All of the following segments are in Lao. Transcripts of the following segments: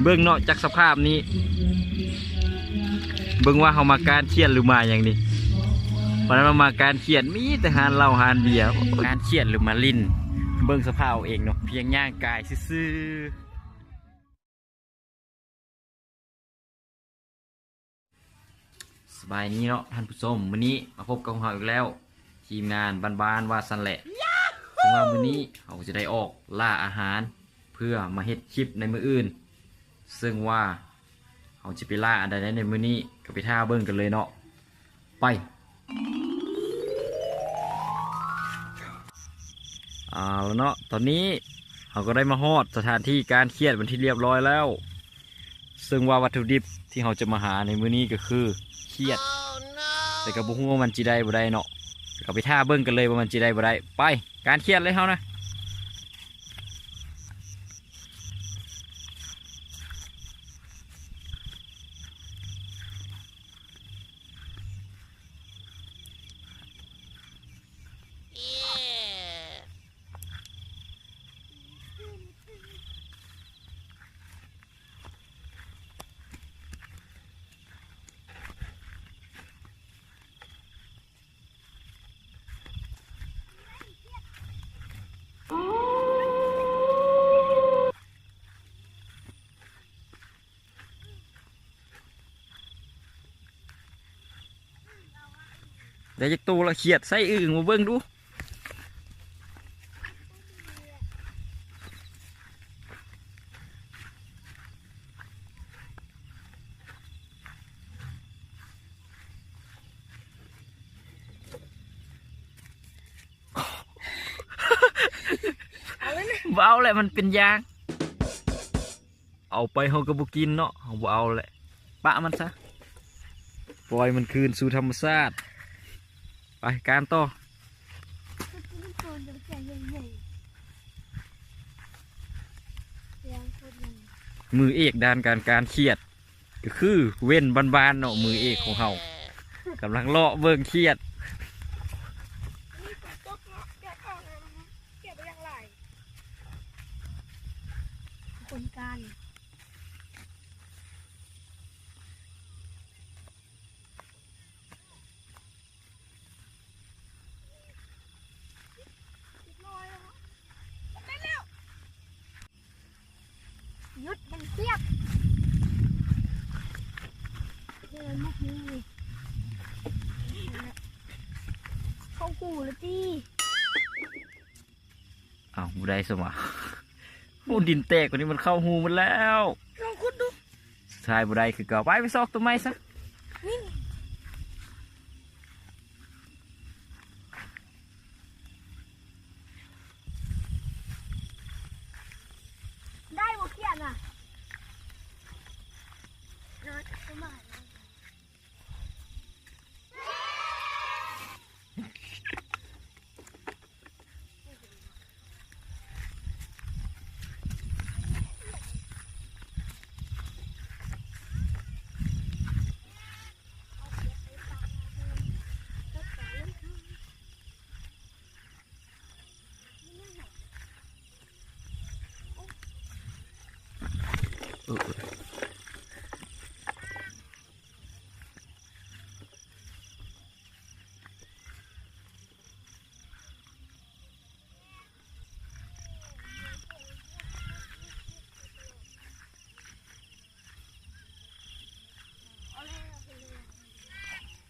ເບິ່ງເນາະ ຈັກສະພາບນີ້ ເບິ່ງວ່າເຮົາມາການຂຽດຫຼືມາຫຍັງນີ້ ປານນັ້ນວ່າມາການຂຽດ ມີແຕ່ຮ້ານເຫຼົ້າຮ້ານເບຍ ການຂຽດຫຼືມາຫຼິ້ນ ເບິ່ງສະພາບເອົາເອງເນາະ ພຽງຍ່າງກາຍຊື່ໆ. ສະບາຍດີເນາະທ່ານຜູ້ຊົມ, ມື້ນີ້ມາພົບກັບພວກເຮົາອີກແລ້ວ ທີມງານບ້ານໆ ວ່າຊັ້ນແຫຼະ. ເຊິ່ງວ່າມື້ນີ້ເຮົາກໍຈະໄດ້ອອກລ່າອາຫານ ເພື່ອມາເຮັດຄລິບໃນມື້ອື່ນ, ເຊິ່ງວ່າເຮົາຈະໄປລ່າອັນໃດໃນມື້ນີ້ ກໍໄປຖ້າເບິ່ງກັນເລີຍເນາະ. ໄປ. ເອົາລະເນາະ, ຕອນນີ້ເຮົາກໍໄດ້ມາຮອດສະຖານທີ່ການຂຽດເປັນທີ່ລຽບຮ້ອຍແລ້ວ. ເຊິ່ງວ່າວັດຖຸດິບທີ່ເຮົາຈະມາຫາໃນມື້ນີ້ກໍຄືຂຽດ. ແຕ່ກໍບໍ່ຮູ້ວ່າມັນຊິໄດ້ບໍ່ໄດ້ເນາະ. ກໍໄປຖ້າເບິ່ງກັນເລີຍວ່າມັນຊິໄດ້ບໍ່ໄດ້. ໄປ, ການຂຽດເລີຍເຮົານະ. ໄດ້ຈັກໂຕລະ? ຂຽດໃສ່ອຶ່ງມາເບິ່ງດູ. ບໍ່ເອົາແຫຼະ ມັນເປັນຢາງ. ເອົາໄປເຮົາກໍບໍ່ກິນເນາະ, ເຮົາບໍ່ເອົາແຫຼະ ປະມັນຊະ, ປ່ອຍມັນຄືນສູ່ທຳມະຊາດ. ໄປ ການຕໍ່. ມືເອກດ້ານການ ການຂຽດ ກໍຄືເຫວັນບ້ານໆ ເນາະ, ມືເອກຂອງເຮົາກຳລັງເລາະເບິ່ງຂຽດ. ຂຽດໄປຢ່າງຫຼາຍ ຄົນການ. ຢຸດມັນຂຽດ. ເອີ ມັກນີ້ ເຂົ້າຫູລະຕິ. ອ້າວ ບໍ່ໄດ້ຊະຫວາ. ໂອ້ ດິນແຕກກວ່ານີ້ ມັນເຂົ້າຫູໝົດແລ້ວ. ລອງຂຸດດູ. ສຸດທ້າຍບໍ່ໄດ້ຄືເກົ່າ. ໄປ ໄປຊອກຕົວໃໝ່ຊະ. ນີ້ ໄດ້ບໍ່ຂຽດນະ?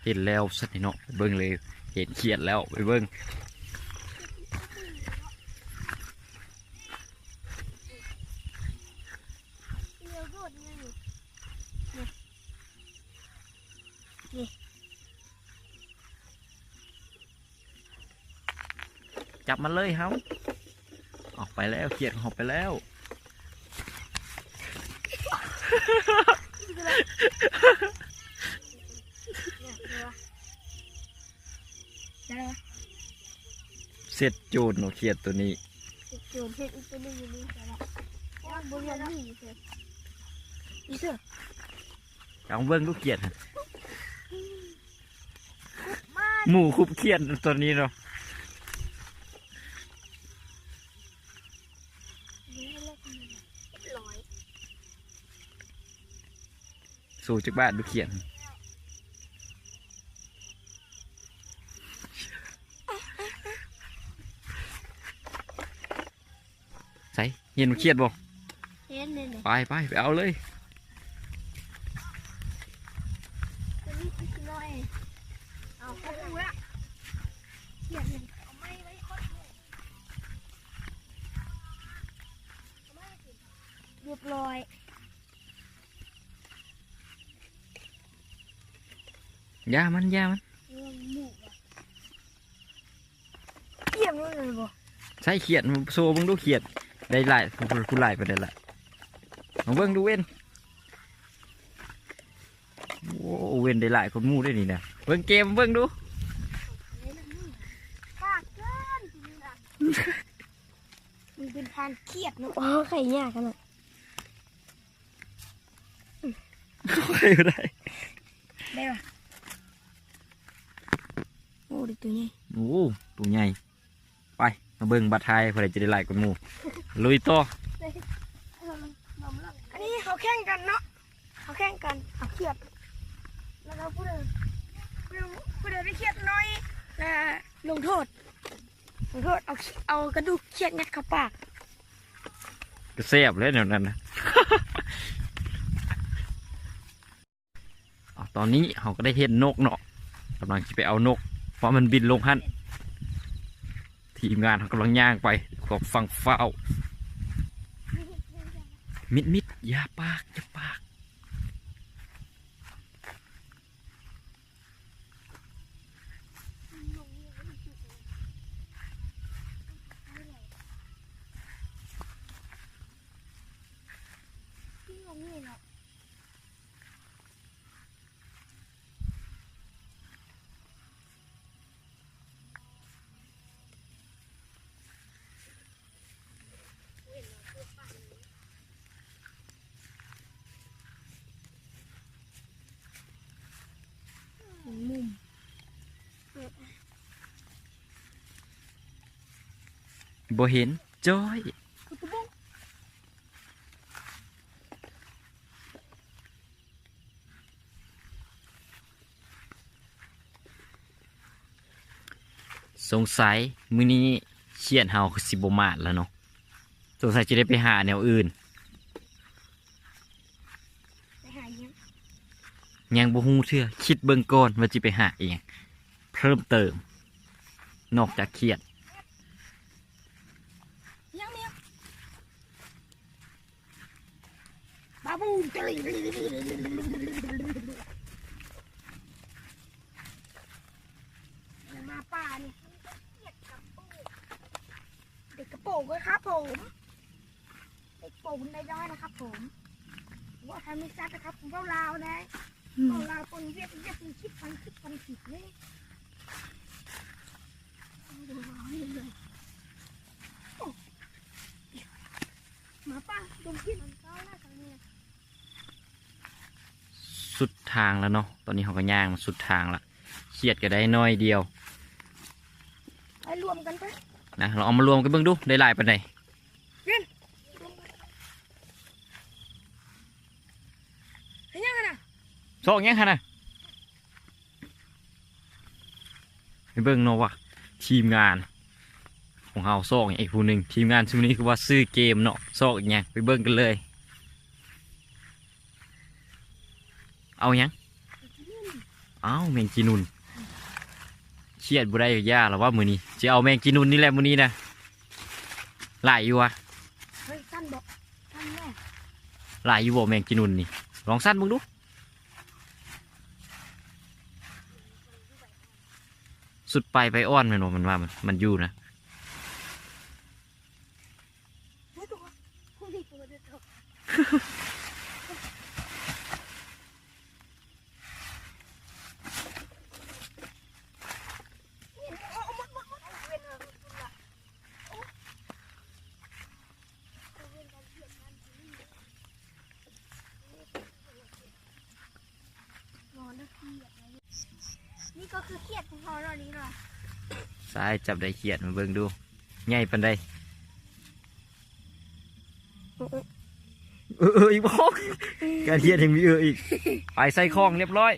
ເຫັນແລ້ວຊັ້ນເນາະ, ໄປເບິ່ງເລີຍ. ເຫັນຂຽດແລ້ວ, ໄປເບິ່ງ. ຈັບມັນເລີຍເຮົາ. ອອກໄປແລ້ວ, ຂຽດຂອງເຮົາໄປແລ້ວ. ໄດ້ລະ ເສັດໂຈນເນາະ ຂຽດໂຕນີ້. ເສັດໂຈນ ເຫັນອີກໂຕໜຶ່ງຢູ່ນີ້ ແຕ່ວ່າບໍ່ເຫັນມີເທື່ອ. ເອົາເບິ່ງລູກຂຽດ. ໝູຄຸບຂຽດຕົວນີ້ເນາະ. ເອີ ໂຊຈັກບາດດູຂຽດ. ໃສ ເຫັນຂຽດບໍ່? ເຫັນເດ້. ໄປ ໄປ ໄປເອົາເລີຍ. ຕົວນີ້ຄືຊິນ້ອຍ. ເອົາ ເອົາໄປລະ. ຂຽດນີ້ ເອົາໄມ້ໄວ້ຄອດໝູ. ຮຽບຮ້ອຍ. ຢ່າມັນ ຢ່າມັນ. ເອີ ໝູ ອຽງມັນເລີຍບໍ່? ໃຊ້ຂຽດໂຊເບິ່ງດູ ຂຽດໄດ້ຫຼາຍ ຜູ້ຫຼາຍປານໃດລະ. ມາເບິ່ງດູເວັນ. ໂອ້ ເວັນໄດ້ຫຼາຍກວ່າໝູ່ເດ້ນີ້ນະ. ເບິ່ງເກມ ເບິ່ງດູ. ປາກເກີນ. ມັນເປັນພັນຂຽດເນາະ. ໂອ້ ໄຂ່ຍາກຂະໜາດ. ໄຂ່ບໍ່ໄດ້. ໄດ້ຫວາ? ໂອ້ ໄດ້ໂຕໃຫຍ່. ໂອ້ ໂຕໃຫຍ່. ໄປ ມາເບິ່ງບາດທ້າຍ ຜູ້ໃດຈະໄດ້ຫຼາຍກວ່າໝູ່. ລຸຍຕໍ່. ອັນນີ້ເຮົາແຂ່ງກັນເນາະ. ເຮົາແຂ່ງກັນເອົາຂຽດ ແລ້ວກໍຜູ້ໃດ ຜູ້ໃດໄດ້ຂຽດນ້ອຍ ແລ້ວລົງໂທດ. ເອົາ ເອົາກະດູກຂຽດຍັດເຂົ້າປາກ ກໍແຊບແລ້ວແນວນັ້ນນະ. ເອົາ ຕອນນີ້ເຮົາກໍໄດ້ເຫັນນົກເນາະ ກຳລັງຊິໄປເອົານົກ ເພາະມັນບິນລົງຫັ້ນ. ທີມງານເຮົາກຳລັງຍ່າງໄປ ກໍຟັ່ງຟ້າວ ມິດໆ ຢ່າປາກ ຢ່າປາກ. ບໍ່ເຫັນຈ້ອຍ. ສົງໄສມື້ນີ້ຂຽດເຮົາຄືຊິບໍ່ໝານແລ້ວເນາະ. ສົງໄສຈະໄດ້ໄປຫາແນວອື່ນ. ໄປຫາຫຍັງ? ຍັງບໍ່ຮູ້ເທື່ອ, ຄິດເບິ່ງກ່ອນວ່າຊິໄປຫາອີ່ຫຍັງເພີ່ມເຕີມ ນອກຈາກຂຽດ. ຫຍັງແມວ? ບາບູນ ມາປ່ານີ້ ເດັກກະໂປງ ເດັກກະໂປງດ້ວຍຄັບຜົມ ເດັກໂປງໄດ້ນ້ອຍນະຄັບຜົມ ເວົ້າໄທມີຊັດນະຄັບ ເວົ້າລາວໄດ້ ອືມ ເວົ້າລາວປົນຫວຽດ ຫວຽດ ຄິດພັນ ຄິດພັນ ຄິດນີ້ ໂອ້ ມາປ່າດົງກິນ ສຸດທາງແລ້ວເນາະ ຕອນນີ້ເຮົາກໍຍ່າງມາສຸດທາງລະ ຂຽດກໍໄດ້ໜ້ອຍດຽວ ໄປລວມກັນໄປ ນະ ລອງເອົາມາລວມກັນເບິ່ງດູ ໄດ້ຫຼາຍປານໃດ ເປັນ ເຮັດຫຍັງຫັ້ນນະ ຊອກຫຍັງຫັ້ນນະ? ໄປເບິ່ງເນາະວ່າທີມງານຂອງເຮົາຊອກຫຍັງອີກຜູ້ໜຶ່ງ ທີມງານຊຸມນີ້ຄືວ່າຊື່ເກມເນາະ ຊອກອີ່ຫຍັງ ໄປເບິ່ງກັນເລີຍ. ເອົາຫຍັງ? ເອົາແມງຈີນູນ ຂຽດບໍ່ໄດ້ກໍຢ່າລະວ່າມື້ນີ້ ຊິເອົາແມງຈີນູນນີ້ແຫຼະມື້ນີ້ນະ ຫຼາຍຢູ່ຫວາ? ເຮີ້ຍ ສັ້ນບໍ່? ສັ້ນແດ່ ຫຼາຍຢູ່ບໍ່ແມງຈີນູນນີ້? ລອງສັ້ນເບິ່ງດູ. ສຸດປາຍໃບອ່ອນແມ່ນບໍ່? ມັນວ່າມັນ ມັນຢູ່ນະ. ນີ້ກໍຄືຂຽດຂອງເຮົາເນາະ ນີ້ເນາະ ຊາຍຈັບໄດ້ຂຽດ ມາເບິ່ງດູ ໃຫຍ່ປານໃດ? ເອີ ເອີ ໃ ເອີ ເອີອີກບໍ່? ການຂຽດຍັງມີເອີອີກ. ໄປໃສ່ຂອງຮຽບຮ້ອຍ.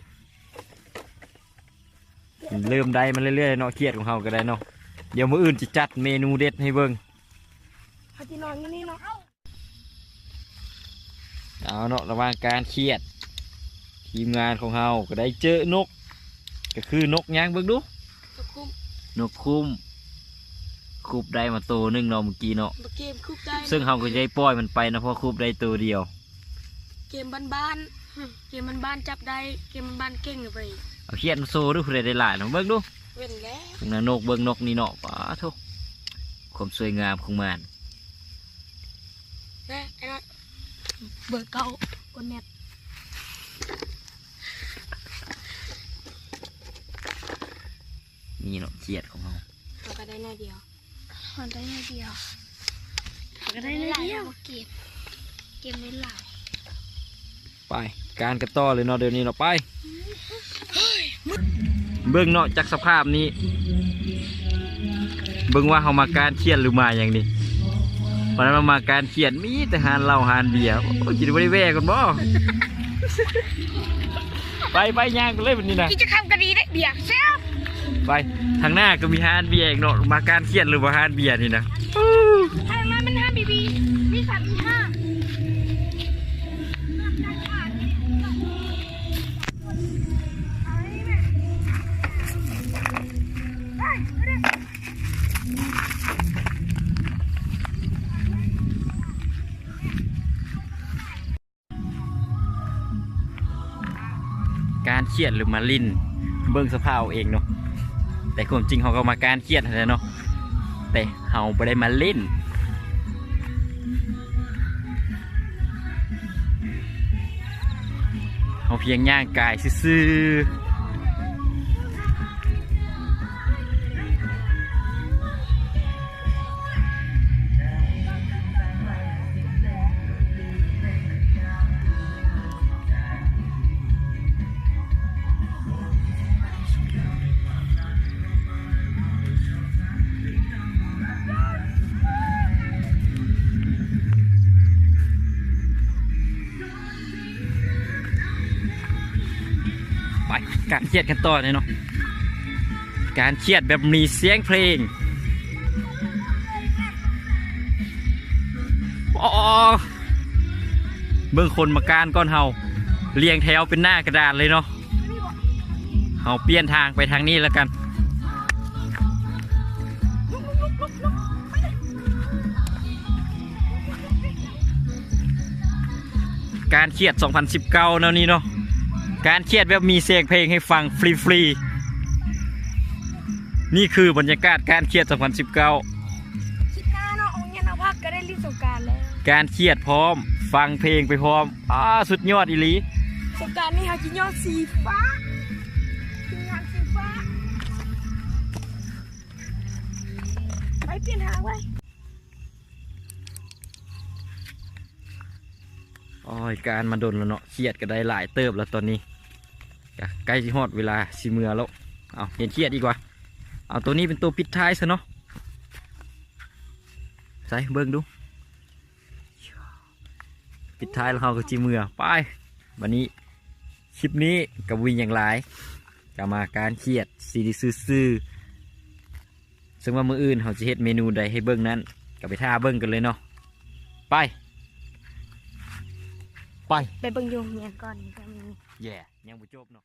ເລີ່ມໄດ້ມາເລື້ອຍໆເນາະ ຂຽດຂອງເຮົາກໍໄດ້ເນາະ. ດຽວມື້ອື່ນຈະຈັດເມນູເດັດໃຫ້ເບິ່ງ. ເຮົາຊິນອນຢູ່ນີ້ເນາະ. ເອົາເນາະ ລະຫວ່າງການຂຽດ ທີມງານຂອງເຮົາກໍໄດ້ເຈີນົກ ກໍຄືນົກຫຍັງ ເບິ່ງດູ. ນົກຄຸມ. ນົກຄຸມ. ຄຸບໄດ້ມາໂຕໜຶ່ງເນາະ ມື້ກີ້ເນາະ. ເມື່ອກີ້ຄຸບໄດ້ ເຊິ່ງເຮົາກໍຈະໄດ້ປ່ອຍມັນໄປເນາະ ເພາະຄຸບໄດ້ໂຕດຽວ. ເກມບ້ານໆ ເກມບ້ານໆ ຈັບໄດ້ ເກມບ້ານໆ ເກັ່ງເລີຍ. ເອົາຂຽດມາໂຊດູ ຜູ້ໃດໄດ້ຫຼາຍນະ ເບິ່ງດູ. ເຫັນແລ້ວ ເບິ່ງນະນົກ ເບິ່ງນົກນີ້ເນາະ. ປາໂທ ຄວາມສວຍງາມຂອງມັນ. ເບິ່ງເກົ້າ ກົນແມັດ. ນີ້ເນາະ ຂຽດຂອງເຮົາ. ເຮົາກໍໄດ້ໜ້ອຍດຽວ. ເຮົາໄດ້ໜ້ອຍດຽວ. ເຮົາກໍໄດ້ໜ້ອຍດຽວ. ເກມ ເກມໄດ້ຫຼາຍ. ໄປ ການກັນຕໍ່ເລີຍເນາະ ດຽວນີ້ເນາະ. ໄປ ເບິ່ງເນາະ ຈາກສະພາບນີ້ ເບິ່ງວ່າເຮົາມາການຂຽດ ຫຼືມາຫຍັງນີ້. ປານນັ້ນວ່າມາການຂຽດ ມີແຕ່ຮ້ານເຫຼົ້າຮ້ານເບຍ. ໂອ້ຍ ຊິບໍ່ໄດ້ແວ່ກ່ອນບໍ່? ໄປ ໄປ ຍ່າງໄປເລີຍບັດນີ້ນະ. ກິດຈະກຳກໍດີເດ້ ເບຍແຊບ. ໄປ ທາງໜ້າກໍມີຮ້ານເບຍອີກເນາະ. ມາການຂຽດ ຫຼືວ່າຮ້ານເບຍນີ້ນະ. ທາງນັ້ນມັນຮ້ານບີບີ ມີສາມມີຫ້າ. ການຂຽດ ຫຼືມາຫຼິ້ນ ເບິ່ງສະພາບເອົາເອງເນາະ. ແຕ່ຄວາມຈິງເຮົາກໍມາການຂຽດຫັ້ນແຫຼະເນາະ ແຕ່ເຮົາບໍ່ໄດ້ມາຫຼິ້ນ. ເຮົາພຽງຍ່າງກາຍຊື່ໆ. ໄປ ການຂຽດກັນຕໍ່ເລີຍເນາະ. ການຂຽດແບບມີສຽງເພງ. ອໍ ເບິ່ງຄົນມາການກ່ອນເຮົາ ລຽງແຖວເປັນໜ້າກະດານເລີຍເນາະ. ເຮົາປ່ຽນທາງໄປທາງນີ້ລະກັນ. ການຂຽດສອງພັນສິບເກົ້າແນວນີ້ເນາະ ການຂຽດແບບມີສຽງເພງໃຫ້ຟັງຟຣີໆ. ນີ້ຄືບັນຍາກາດການຂຽດສອງພັນສິບເກົ້າ. ຄລິບໜ້າເນາະ ໂຮງຮຽນເຮົາພັກກໍໄດ້ຫຼິ້ນສົງການແລ້ວ. ການຂຽດພ້ອມ ຟັງເພງໄປພ້ອມ. ອ້າ ສຸດຍອດອີ່ຫຼີ. ສົງການນີ້ເຮົາຊິຍ້ອງສີຟ້າ ທີມງານສີຟ້າ. ໄປປ່ຽນທາງໄວ້. ໂອ້ຍ ການມາດົນແລ້ວເນາະ ຂຽດກໍໄດ້ຫຼາຍເຕີບແລ້ວຕອນນີ້ ກະໃກ້ຊິຮອດເວລາຊິເມືອແລ້ວ. ເອົາ ເຫັນຂຽດອີກວ່າ ເອົາ ໂຕນີ້ເປັນໂຕປິດທ້າຍຊະເນາະ. ໃສ ເບິ່ງດູ ປິດທ້າຍແລ້ວເຮົາກໍຊິເມືອ. ໄປ ບັດນີ້ຄລິບນີ້ກໍບໍ່ມີຫຍັງຫຼາຍ ກໍມາການຂຽດຊື່ໆ. ເຊິ່ງວ່າມື້ອື່ນເຮົາຊິເຮັດເມນູໃດໃຫ້ເບິ່ງນັ້ນ ກໍໄປຖ້າເບິ່ງກັນເລີຍເນາະ. ໄປ ໄປ ໄປເບິ່ງຢູ່ໂຮງຮຽນກ່ອນ. ແຢ ຍັງບໍ່ຈົບເນາະ.